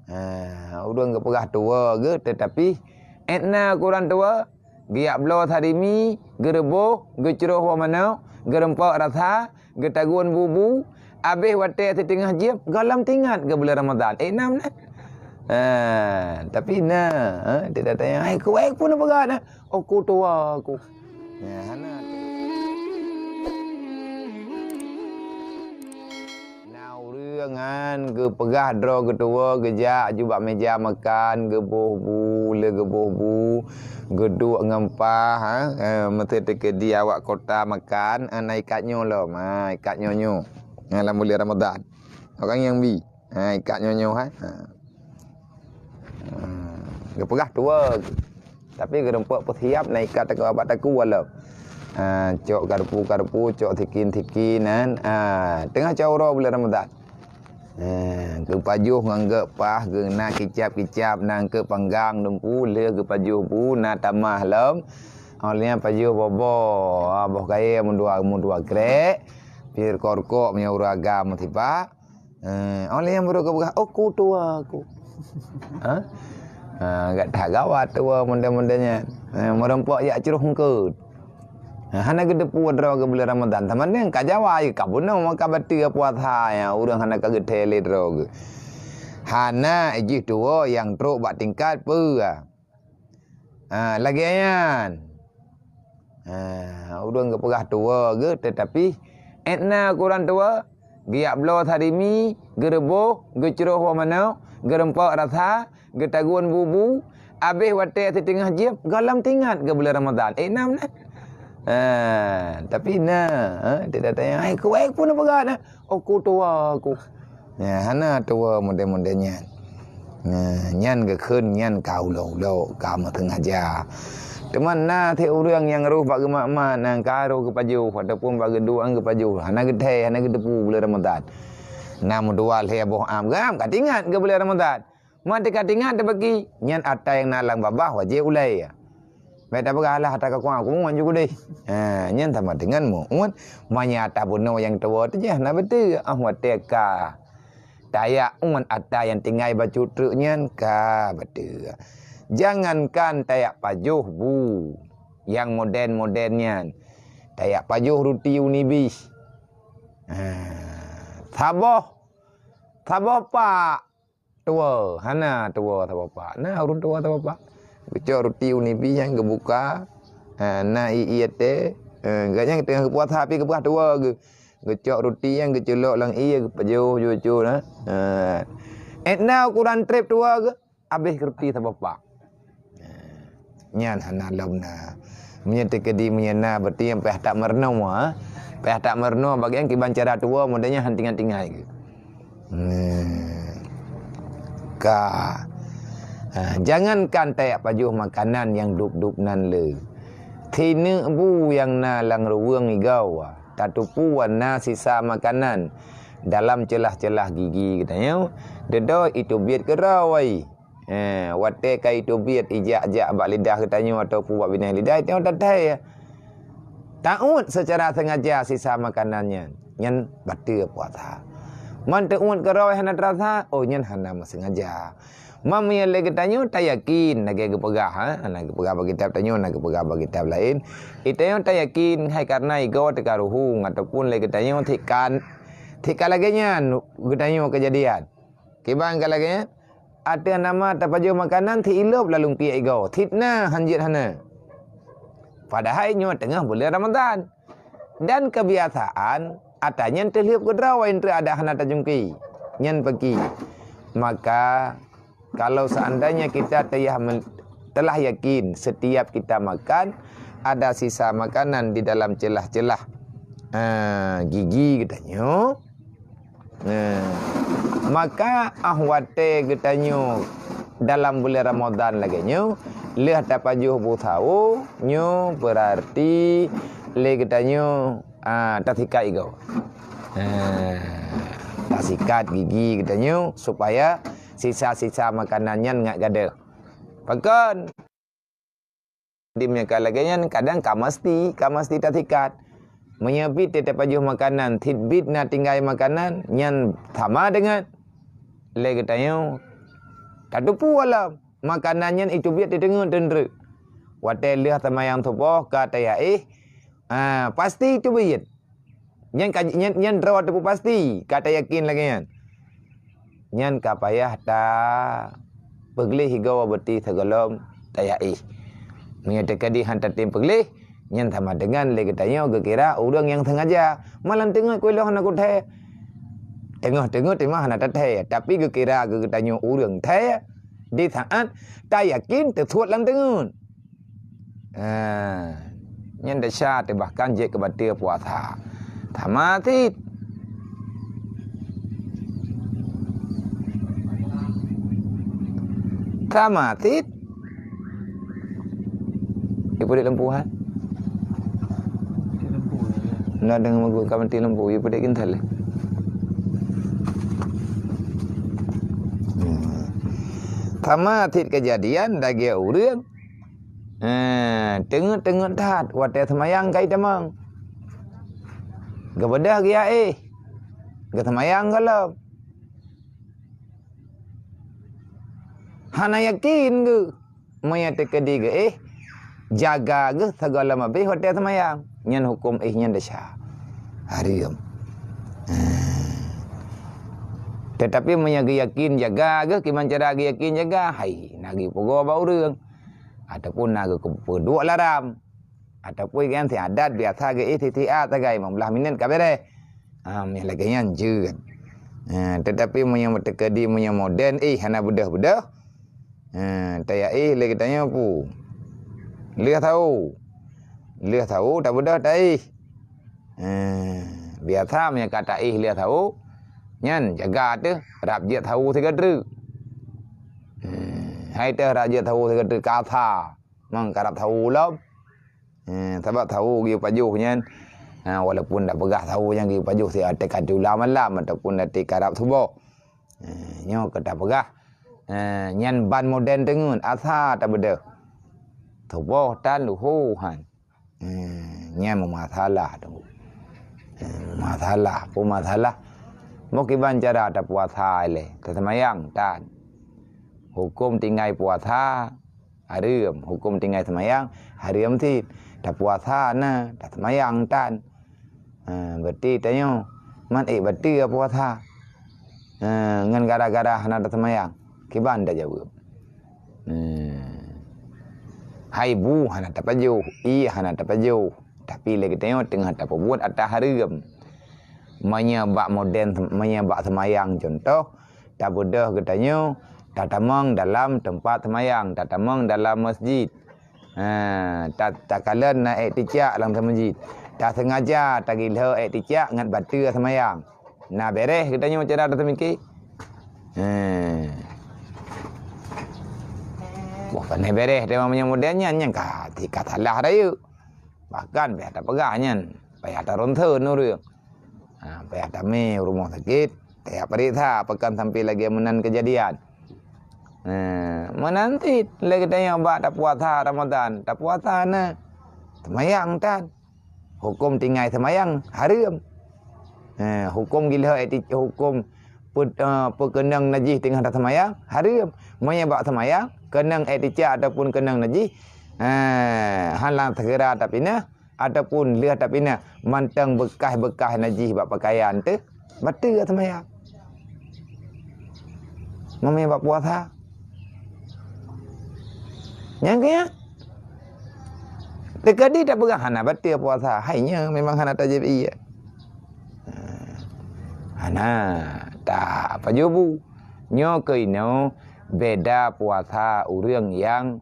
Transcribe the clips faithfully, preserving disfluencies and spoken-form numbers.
Ha, ureuëng geupeugah tuwoe geuh, teutapi ék na ukuran tuwoe, geujak bloe sarimi, geureuboh, geucroh woe manok, geurumpok rasa, geutagun bu-bu, abéh watée siteungoh jeueb, gohlom teuingat keu buleuen Ramadhan. Ék na meunan? Ha, tapi na, ha, tidak tanya, "Hai, kuék pun peugah na." Oh, ku tuwoe ku. Ya, hana. Na ureuëng nyan geupeugah droe geutuwoe, geujak aju bak meja makan, geuboh bu, le geuboh bu, geuduek ngon pah, ha, eh, meuteuteukeudi awak kota makan, eh, na ikat nyoe lom, ha, ikat nyoe nyoe. Ha, lam buleuen Ramadhan. Orang nyang bi. Ha, ikat nyoe nyoe, ha. Ha. Geupeugah tuwoe. Tapi geurumpok peusiab na ikat takue bak takue lom. Ha, cok garpu-garpu, cok sikin-sikin, kan. Ha, teungoh cot uroe buleuen Ramadhan. Ha, geupajoh ngon geuh pah, geuh na kicab-kicab, na keu panggang dumpu, lheueh geupajoh bu, na tamah lom. Oh, lheueh pajoh bobo, ha, boh kayée meudua, meudua krek, pih rukok-rukok meunyoe ureuëng agam meusipak. Eh, oh, lheueh nyan baru geupeugah, "Oh, ku tuwoe ku." Ha? Ha, gak that gawat tuwoe model-model nyan. Eh, meurumpok jak croh eungkôt. Ha, hana geuteupeue droe geuh buleuen Ramadhan. Teuma nyan ka Jawa, ka bunoe maka bateue puasa nyan, ureuëng hana ka geuthée lé droe geuh. Hana jih tuwoe nyang trok bak tingkat peue. Ha, lagée nyan. Ha, ureuëng geupeugah tuwoe geuh, teutapi ék na ukuran tuwoe, geujak bloe sarimi, geureuboh, geucroh woe manok, geurumpok rasa, geutagun bu-bu, abéh watée siteungoh jeueb, gohlom teuingat keu buleuen Ramadhan. Ék na meunan? Ha, tapi na, ha, tidak tanya, "Hai, kuék pun peugah na." Oh, ku tuwoe ku. Ya, hana tuwoe model-model nyan. Nah, nyan geukheun nyan ka ulok-ulok, ka meusengaja. Teuma na sit ureuëng nyang roh bak geumat-mat, nyang ka roh geupajoh ataupun bak geuduek geupajoh, hana geuthée, hana geuteupeue buleuen Ramadhan. Na meudua lhée boh am, gam ka teuingat keu buleuen Ramadhan. Meunyoe teuka teuingat teubagi, nyan ata nyang na lam babah wajéb ulée. Bék tapeugah lah ata ka kuang, aku muat ju keudeh. Ha, nyan sama dengan muat. Meunyoe ata bunoe nyang tuwoe teuh hana beutôi, ah, watée ka tajak uet ata nyang tinggai bacut treuk nyan ka beutôi. Jangankan tajak pajoh bu nyang moden-moden nyan, tajak pajoh ruti u nibih. Ha, saboh, saboh pak tuwoe, hana tuwoe saboh pak. Na ureuëng tuwoe saboh pak. Geucok ruti u nibih nyan geubuka, ha, na ié-ié teh, ha, gobnyan teungoh geupuasa pih geupeugah tuwoe geuh. Geucok ruti nyan geuculok lam ié geupajoh ju-ju na. Ha. Ék na ukuran treb tuwoe geuh, abéh ruti saboh pak. Nyan hana lom na. Meunyoe teukeudi meunyoe na, berarti nyang payah that meurunoe, ha? Payah that meurunoe, bagian kiban cara tuwoe, model nyan han tinggai-tinggai geuh. Hmm. Ka. Ha, jangankan tajak pajoh makanan nyang dub-dub nan le. Sineuk bu nyang na lam ruweueng igoe, tatupeue na sisa makanan dalam ceulah-ceulah gigi geutanyoe, dudoe iteubiet keudroe. Eh, watée ka iteubiet ijak-jak bak lidah geutanyoe ataupun bak binéh lidah, tanyoe tathée. Tauet seucara sengaja sisa makanan nyan, nyan bateue puasa. Man teuet keudroe hana teurasa, oh, nyan hana meusengaja. Man meunyoe lé geutanyoe tayakin, lagée geupeugah, ha, na geupeugah bak kitab tanyoe, na geupeugah bak kitab laén. Geutanyoe tayakin hai kareuna igoe teuka ruhueng ataupun lé geutanyoe thikan, thikan lagée nyan geutanyoe keujadian. Kiban ka lagée nyan, ateueh nama tapajoh makanan, sit ilop lam lungkiek igoe, sit na han jeuet hana. Padahai nyoe teungoh buleuen Ramadhan. Dan keubiasaan, ata nyan teuhleuep keudroe, 'oh lheueh adak hana tajungki. Nyan peuki. Maka, kalau seandainya kita teulah men-, telah yakin setiap kita makan, ada sisa makanan di dalam celah-celah, ha, gigi geutanyoe, nah, maka 'oh watée geutanyoe dalam buleuen Ramadhan lagée nyoe, lheueh tapajoh bu sawo, nyoe beurarti lé geutanyoe, ah, tasikat igoe. Ah, tasikat gigi geutanyoe supaya sisa-sisa makanan nyan ngat gadôh. Pakon? Di meunyoe ka lagée nyan, kadang ka meusti, ka meusti tasikat. Meunyoe bit teuh tapajoh makanan, sit bit na tinggai makanan, nyan sama deungon lé geutanyoe Tateupeue lom, makanan nyan iteubiet di teungeut teundreuk. Watée lheueh seumayang suboh ka tayaéh, ha, pasti iteubiet. Nyan ka, nyan, nyan droe teupeu pasti, ka tayakin lagée nyan. Nyan ka payah tapeugleh igoe beuti sigohlom tayaéh. Meunyoe teukeudi han tatem peugleh, nyan sama deungon lé geutanyoe geukira ureuëng nyang sengaja. Malam teungeut keu lôn hana kuthée. Teungoh-teungoh teuma hana tathée, tapi geukira geutanyoe ureuëng thée di saát tayakin teusuet lam teungeut. Ha, nyan desya teuh bahkan jeuet keu bateue puasa. Sama cit. Sama cit. Ipeuduek lampu, ha? Mati lampu, ya. Nah, deungon meugut ka mati lampu, ipeuduek kintal. Hmm. Sama cit keujadian lagée ureuëng. Eh, teungeut-teungeut that watée seumayang ka itamong. Geubeudôh geuyaéh. Geuseumayang gohlom. Hana yakin geuh. Meunyoe teukeudi geuéh, jaga geuh sigohlom abéh watée seumayang. Nyan huköm éh nyan desya. Hareuem. Eh. Teutapi meunyoe geuyakin jaga geuh, kiban cara geuyakin jaga, hai, na geupeugoe bak ureuëng. Ataupun na geupeuduek laram. Ataupun kan si adat biasa geuéh si-si a sagai limong blaih minét ka beres. Ha, meunyoe lagée nyan jeuet. Ha, teutapi meunyoe teukeudi meunyoe moden éh hana beudôh-beudôh. Ha, tayaéh lé geutanyoe peue? Lheueh sawo. Lheueh sawo tabeudôh taéh. Ha, biasa meunyoe ka taéh lheueh sawo, nyan jaga teuh rab jeuet sawo sigoe treuk. Ha, hai teuh rab jeuet sawo sigoe treuk ka asa. Mang karab sawo lom. Eh, sabab sawo geuyue pajoh nyan, ha, walaupun tapeugah sawo nyan geuyue pajoh siat teuka tula malam ataupun até karab suboh. Eh, nyoe keu tapeugah, eh, nyan ban moden teungeut, asa tabeudôh. Suboh tan luho han. Eh, nyan meumasalah tu. Eh, masalah, peue masalah? Meukiban cara tapuasa ilée, taseumayang tan. Huköm tinggai puasa, hareuem. Huköm tinggai seumayang, hareuem cit. Tapuasa na, taseumayang tan. Ha, berarti tanyoe, man ék bateue puasa. Ha, ngon gara-gara hana taseumayang. Kiban tajaweueb. Ha. Hai bu hana tapajoh, ié hana tapajoh. Tapi lé geutanyoe teungoh tapeubuet ata hareuem. Meunyoe bak moden, meunyoe bak seumayang contoh, tabeudôh geutanyoe, tatamong dalam teumpat seumayang, tatamong dalam masjid. Ha, ta-, takalon na ék ticak lam meuseujid. Taseungaja tagilho ék ticak ngat bateue seumayang. Na beres geutanyoe cara taseumike? Ha. Boh pané beres teuma meunyoe moden nyan, nyan ka, ka salah rayeuk. Bahkan payah tapeugah nyan, payah taronson ureuëng. Ha, payah tamé u rumoh sakét, tajak pareksa pakon sampai lagée meunan keujadian. Ha, meunan cit lé geutanyoe bak tapuasa Ramadan, tapuasa na, seumayang tan. Huköm tinggai seumayang hareuem. Ha, huköm gilho ék ti-, huköm pe-, eh, peukeunong najih teungoh taseumayang hareuem. Meunyoe bak seumayang keunong ék ticak ataupun keunong najih, ha, hana segera tapinah, ataupun lheueh tapinah mantong beukah-beukah najih bak peukayan teuh, bateue seumayang. Meunyoe bak puasa. Nyang keu nyan, teukeudi tapeugah hana bateue puasa, hai nyoe memang hana tajieb ié. Hana, tapajoh bu. Nyoe keuh inoe beda puasa ureuëng nyang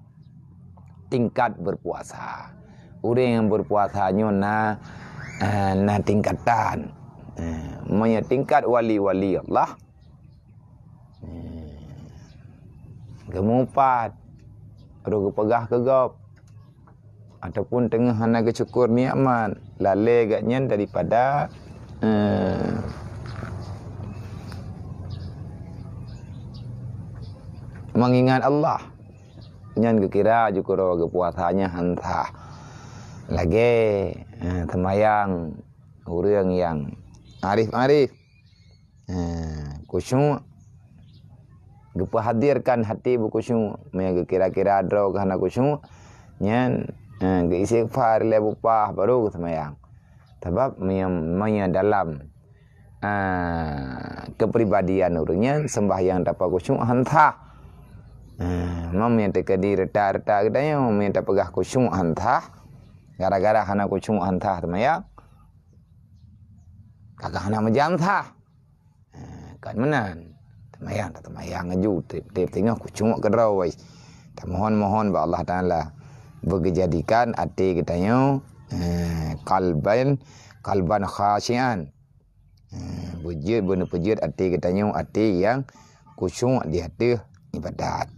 tingkat berpuasa. Ureuëng nyang berpuasa nyoe na, eh, na tingkatan. Eh, meunyoe tingkat wali-wali Allah, eh, geumupat, roh geupeugah keu gob, ataupun teungoh hana geusyukur nikmat, lalée geuh nyan daripada, eh, mengingat Allah. Nyan geukira jukuro geupuasa nyan han sah. Lagée, eh, seumayang ureuëng nyang arif-arif, eh, khusyuk, geupeuhadirkan hati beukhusyuk. Meunyo geukira-kira droe geuh hana khusyuk, nyan, eh, geuistighfar lhèe bupah baru geuseumayang. Sabab meunyo, meunyo dalam, ah, kepribadian ureueng nyan, sembahyang tanpa khusyuk han sah. Ah, meunyo teukeudi reuta-reuta geutanyoe, meunyo tapeugah khusyuk han sah, gara-gara hana khusyuk han sah seumayang, ka hana meujan sah. Ha, kan meunan. Seumayang, taseumayang laju, tiep-tiep teungoh khusyuk keudroe. Tamohon-mohon bak Allah Taala beugeujadikan até geutanyoe, eh, qalban, qalban khasyian. Eh, beujeuet, beuneupeujeuet até geutanyoe, até nyang khusyuk di ateueh ibadat.